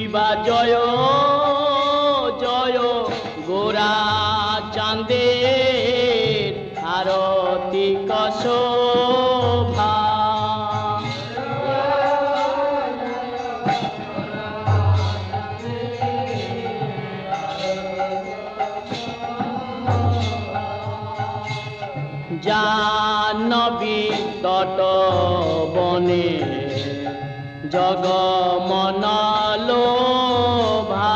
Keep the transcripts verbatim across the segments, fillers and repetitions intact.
Kiba joyo, joyo, gora candhir, aroti kasobha. Jhânobi totobone, jâgâ monna lobha.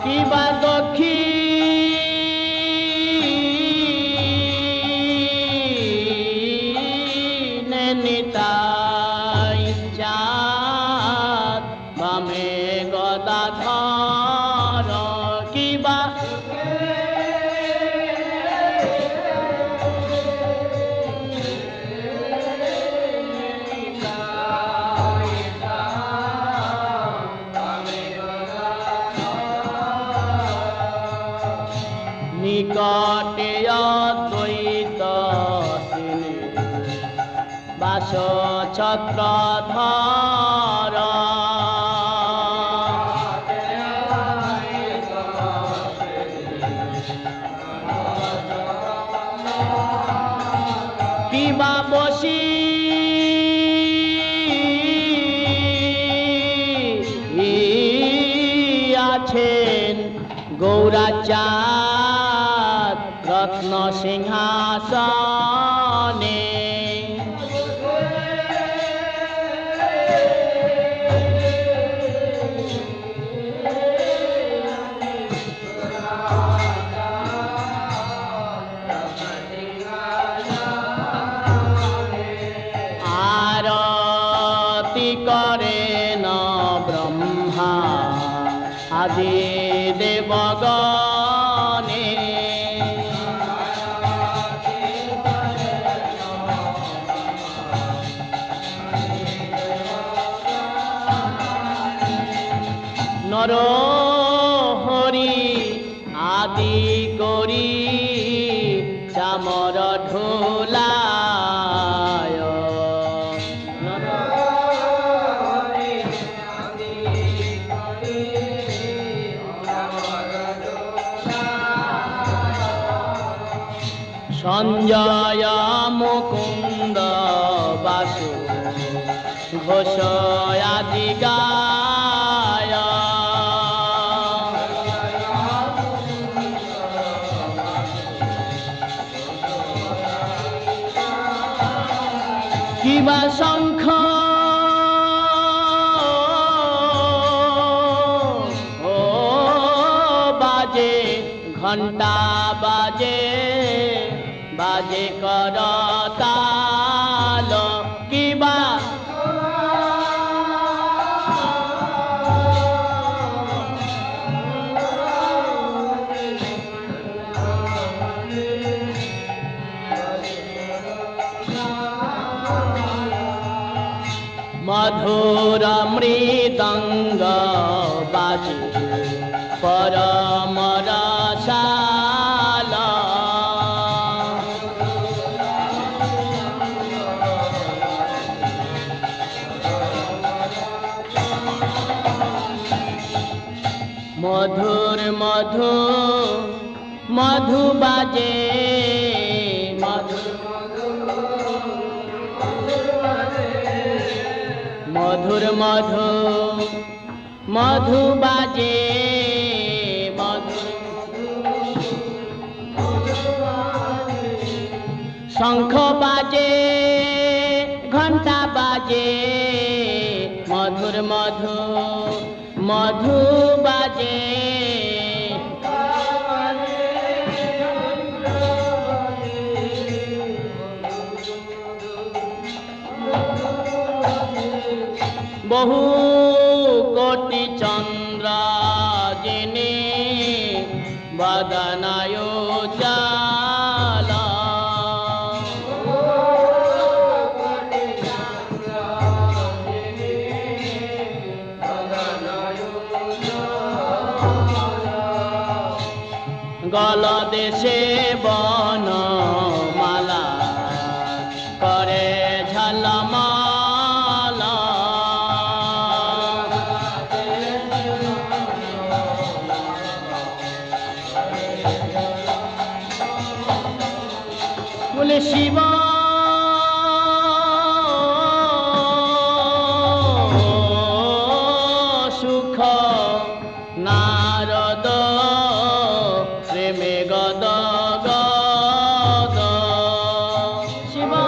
Kiba dokkhinenni ta' enjât, bâ' me' ghâta dhârâ kiba. Nèka tèya Dwaita sini, Baso Chatradhara. Kiba bosi acen gaura cat ratna singhasane. Arati karena Brahma adi debagane. Narahari adi kori camara dhulaya. Sanjaya Mukunda Basu Ghosaya Digaya. Kiba sangkha baje, ghanta baje, baje korotalo kiba. Madhura mridanga baji parama rasala. Madhur madhu madhu baje, madhur madhu madhu baje, madhur madhu madhu baje, madhur madhu madhu baje, sangkha baje, ghanta baje, madhur madhu madhu baje. Bahu koti candra jini badana yujala. Gala dese bana mala kare jhalamala. Mule Siwa sukha Narada preme gada gada. Siwa.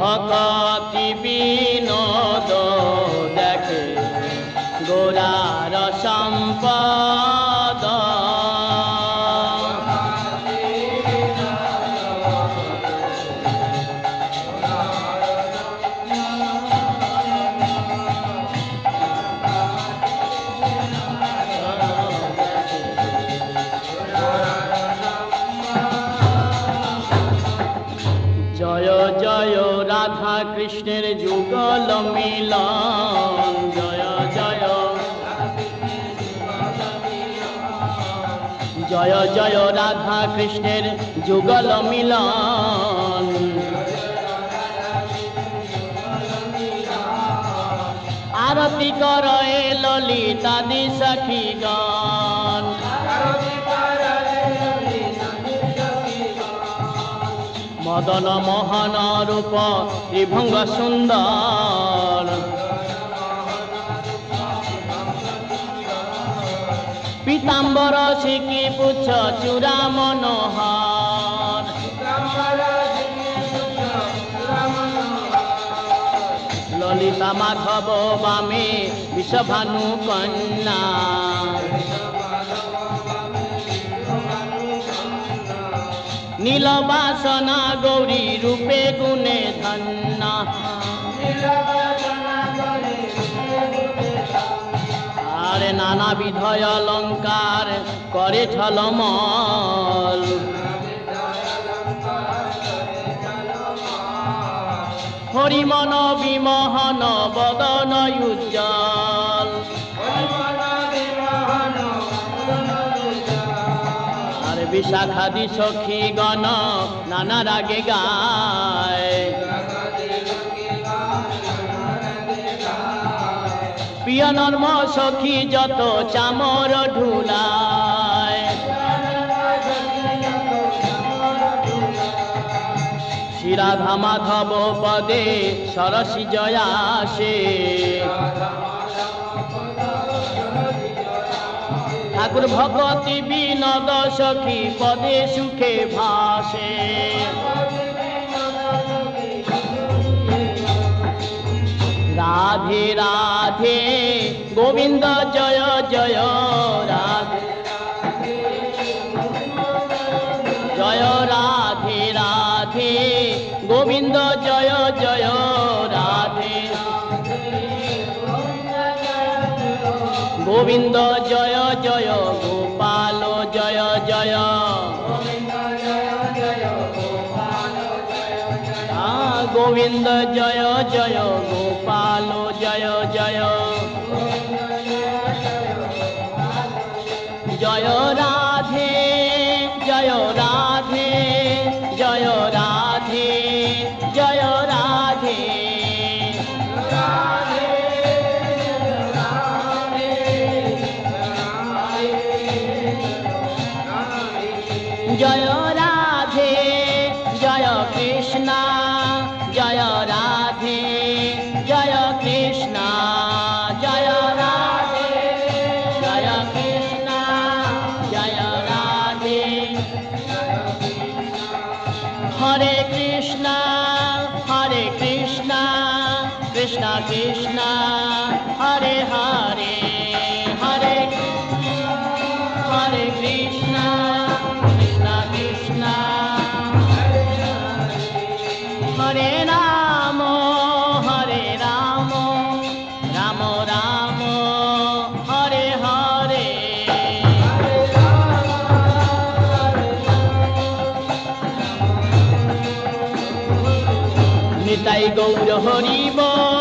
Bhakti binodo dekhe gorar sampad. জয় জয় রাধা কৃষ্ণের যুগল মিলন, জয় জয়। জয় জয় রাধা কৃষ্ণের যুগল মিলন। আরতি কর এ ললিতাদি সখীগণ। মদন মোহন রূপ ত্রিভঙ্গ সুন্দর। পীতাম্বর সিকি পুচ্ছ চূড়া মনোহর। ললিতা মাধব বামে বৃষভানু কন্যা। নীলবাসনা গৌরী রূপে গুণে ধন্য। আরে নানাবিধ অলঙ্কার করে ঝলমল। হরিমন বিমোহন বদন উজ্জ্বল। আর বিশাখাদি সখীগণ নানা রাগে গায়। প্রিয় নর্ম সখী যত চামর ঢুলায়। শ্রীরাধা মাধব পদে সরসি জয়াসে। ঠাকুর ভকতি বিনোদ সখী পদে সুখে ভাসে। রাধে রাধে গোবিন্দ জয় জয় রাধে। জয় রাধে রাধে গোবিন্দ জয় জয় রাধে। গোবিন্দ জয় জয় গোপাল জয় জয়। আ, গোবিন্দ জয় জয় গোপাল জয় জয়। জয় রাধে, জয় রাধে, জয় রাধে, জয় রাধে। জয় রাধে, জয় কৃষ্ণ, জয় রাধে, জয় কৃষ্ণ, জয় রাধে, জয় কৃষ্ণ, জয় Gong Jahanima.